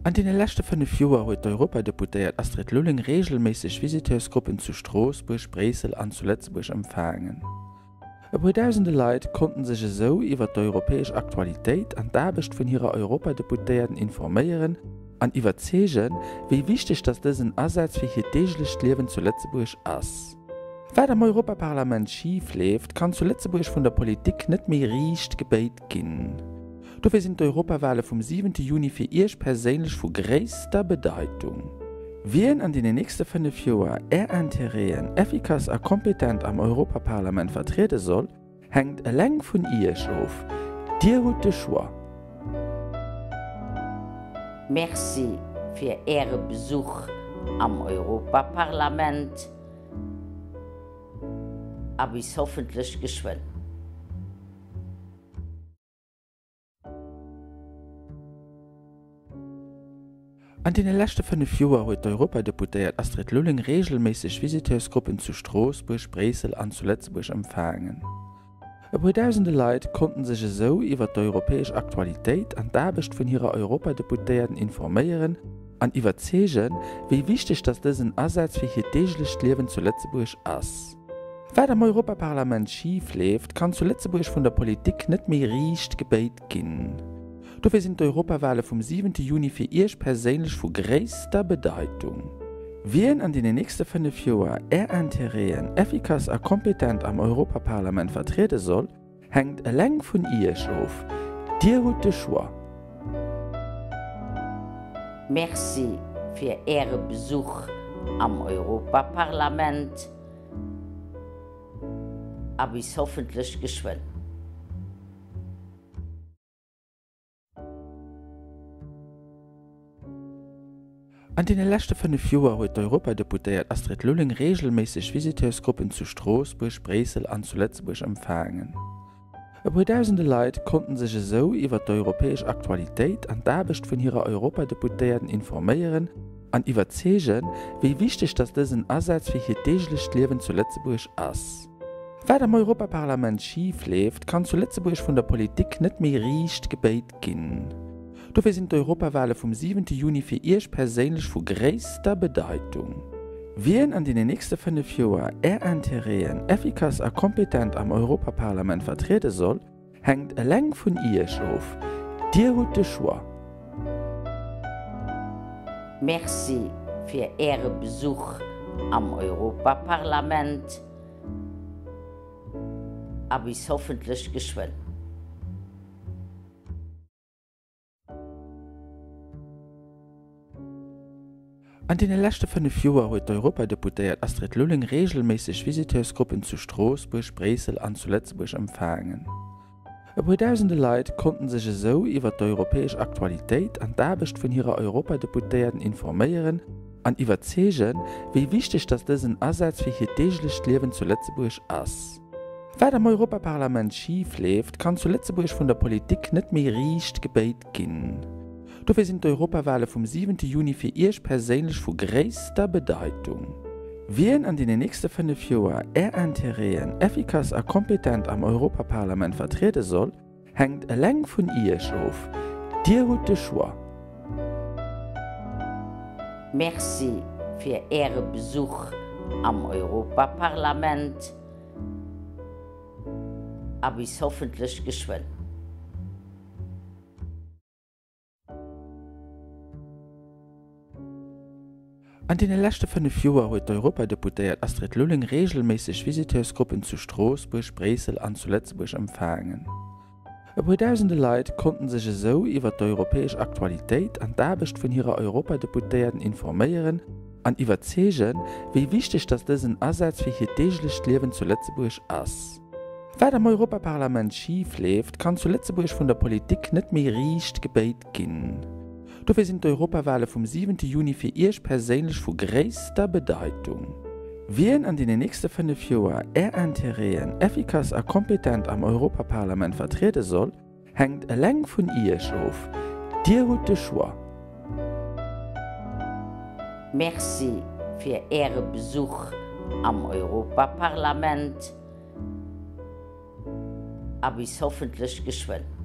An deene leschte 5 Joer huet d'Europadeputéiert Astrid Lulling reegelméisseg Visiteursgruppen zu Stroossbuerg, Bréissel an zu Lëtzebuerg empfaangen. E puer dausende Leit konnten sech esou iwwer d'europäesch Aktualitéit an d'Aarbecht vun hirer Europadeputéierten informéieren an iwwerzeegen, wéi wichteg datt dësen Asaz fir hiert deeglecht Liewen zu Lëtzebuerg ass. Wat am Europaparlament schif leeft, kann zu Lëtzebuerg vun der Politik net méi riicht gebéit ginn. Dofir sinn d'Europawale vum siwente Juni fir Iech perséinlech vu gréisster Bedeitung. Wien an deenen nächste 5 Joer Är Interêten effikass a kompetent am Europaparlament vertriede soll, hänkt eleng vun Iech of. Dir hutt de Choix. Merci fir Äre Besuch am Europaparlament. A bis hoffentlech geschwënn. An deene leschte 5 Joer huet d'Europadeputéiert Astrid Lulling reegelméisseg Visiteursgruppen zu Stroossbuerg, Bréissel an zu Lëtzebuerg empfaangen. E puer dausende Leit konnten sech esou iwwer d'europäesch Aktualitéit an d'Aarbecht vun hirer Europadeputéierten informéieren an iwwerzeegen, wéi wichteg datt dësen Asaz fir hiert deeglecht Liewen zu Lëtzebuerg ass. Wat am Europaparlament schif leeft, kann zu Lëtzebuerg vun der Politik net méi riicht gebéit ginn. Dofir sinn d'Europawale vum siwente Juni fir Iech perséinlech vu gréisster Bedeitung. Wien an deenen nächste 5 Joer Är Interêten effikass a kompetent am Europaparlament vertriede soll, hänkt eleng vun Iech of. Dir hutt de Choix. Merci fir Äre Besuch am Europaparlament a bis hoffentlech geschwënn. An deene leschte 5 Joer huet d'Europadeputéiert Astrid Lulling reegelméisseg Visiteursgruppen zu Stroossbuerg, Bréissel an zu Lëtzebuerg empfaangen. E puer dausende Leit konnten sech esou iwwer d'europäesch Aktualitéit an d'Aarbecht vun hirer Europadeputéierten informéieren an iwwerzeegen, wéi wichteg datt dësen Asaz fir hiert deeglecht Liewen zu Lëtzebuerg ass. Wat am Europaparlament schif leeft, kann zu Lëtzebuerg vun der Politik net méi riicht gebéit ginn. Dofir sinn d'Europawale vum siwente Juni fir Iech perséinlech vu gréisster Bedeitung. Wien an deenen nächste 5 Joer Är Interêten effikass a kompetent am Europaparlament vertriede soll, Hänkt eleng vun Iech of. Dir hutt de Choix. Merci fir Äre Besuch am Europaparlament a bis hoffentlech geschwënn. An deene leschte 5 Joer huet d'Europadeputéiert Astrid Lulling reegelméisseg Visiteursgruppen zu Stroossbuerg, Bréissel an zu Lëtzebuerg empfaangen. E puer dausende Leit konnten sech esou iwwer d'europäesch Aktualitéit an d'Aarbecht vun hirer Europadeputéierten informéieren an iwwerzeegen, wéi wichteg datt dësen Asaz fir hiert deeglecht Liewen zu Lëtzebuerg ass. Wat am Europaparlament schif leeft, kann zu Lëtzebuerg vun der Politik net méi riicht gebéit ginn. Dofir sinn d'Europawale vum siwente Juni fir Iech perséinlech vu gréisster Bedeitung. Wien an deenen nächste 5 Joer Är Interêten effikass a kompetent am Europaparlament vertriede soll, Hänkt eleng vun Iech of. Dir hutt de Choix. Merci fir Äre Besuch am Europaparlament a bis hoffentlech geschwënn. An deene leschte 5 Joer huet d'Europadeputéiert Astrid Lulling reegelméisseg Visiteursgruppen zu Stroossbuerg, Bréissel an zu Lëtzebuerg empfaangen. E puer dausende Leit konnten sech esou iwwer d'europäesch Aktualitéit an d'Aarbecht vun hirer Europadeputéierten informéieren an iwwerzeegen, wéi wichteg datt dësen Asaz fir hiert deeglecht Liewen zu Lëtzebuerg ass. Wat am Europaparlament schif leeft, kann zu Lëtzebuerg vun der Politik net méi riicht gebéit ginn. Dofir sinn d'Europawale vum siwente Juni fir Iech perséinlech vu gréisster Bedeitung. Wien an deenen nächste 5 Joer Är Interêten effikass a kompetent am Europaparlament vertriede soll, Hänkt eleng vun Iech of. Dir hutt de Choix. Merci fir Äre Besuch am Europaparlament a bis hoffentlech geschwënn.